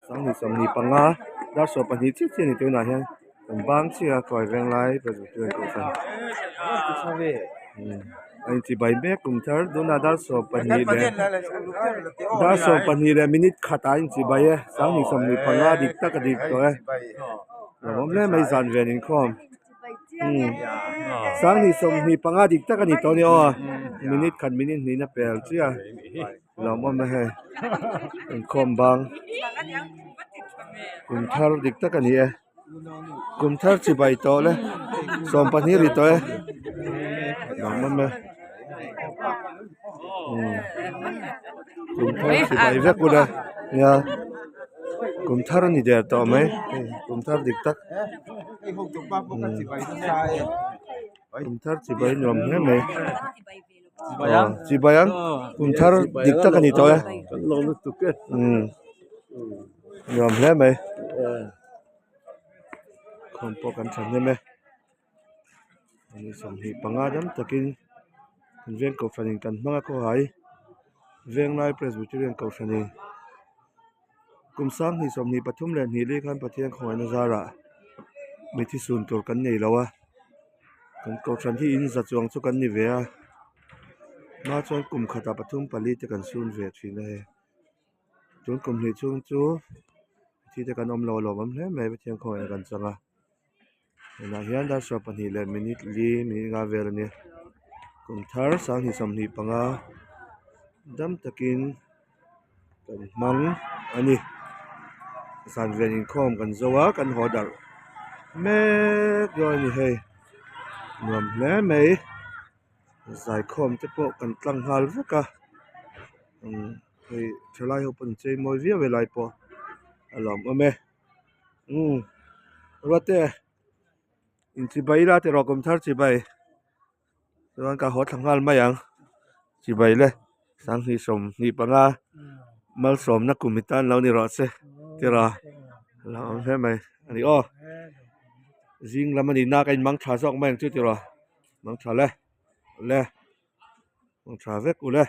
Sanghnih 25 dar 12 chiah chiah a ni tunah hian kan bang chiah a kawr veng lai Presbyterian kohhran a inchibai mek kum thar tunah dar 12 leh dar 12 leh minute khatah a inchibai e sanghnih 25 dik tak a dik tawh e lawmawm hle mai zan ven inkhawm sanghnih 25 dik tak a ni tawh a ni aw minute khat minute hnihna pel chiah a. Lawmawm a hei inkhawm bang kum thar dik tak a ni e kum thar chibai tawh le 12 ri tawh e lawmawm e umm kum thar chibai vek ula nia kum thar a ni der tawh mai hei kum thar dik tak kum thar chibai nuam hle mai. Chibai ang kum thar dik tak a ni tawh e umm nuam hle mai khawm pawh kan tha hnem e ni 25 dam takin kan veng kohhran in kan hmang a khawhai venglai presbyterian kohhran in kum 2023 li khan Pathian khawngaihna zarah mithi sun tur kan nei lo a. Kan kohhran hi in za chuang chu kan ni ve a hma chuan kum khatah pathum pali te kan sun ve thin a hei tun kum hnih chhung chu thi te kan awm lo a lawmawm hle mai Pathian khawngaih kan chang a tunah hian dar 12 leh minute li minute nga vel a nia kum thar 2025 dam takin kan hmang a ni zan vel inkhawm kan zo a kan haw darh mek dawn a ni hei nuam hle mai zaikhawm te pawh kan tlang nghal vek a umm hei thalai ho pawh an chei mawi viau helai pawh a lawmawm e umm ruate inchibai ila tiraw kum thar chibai. Chuan ka haw thla nghal mai ang chibai le 2025 malsawmna kum hi tan lo ni rawh se tiraw lo awm hle mai a ni aw zing lam a ni na ka in mang tha zawk mai ang chu tiraw mang tha le le mang tha vek u le.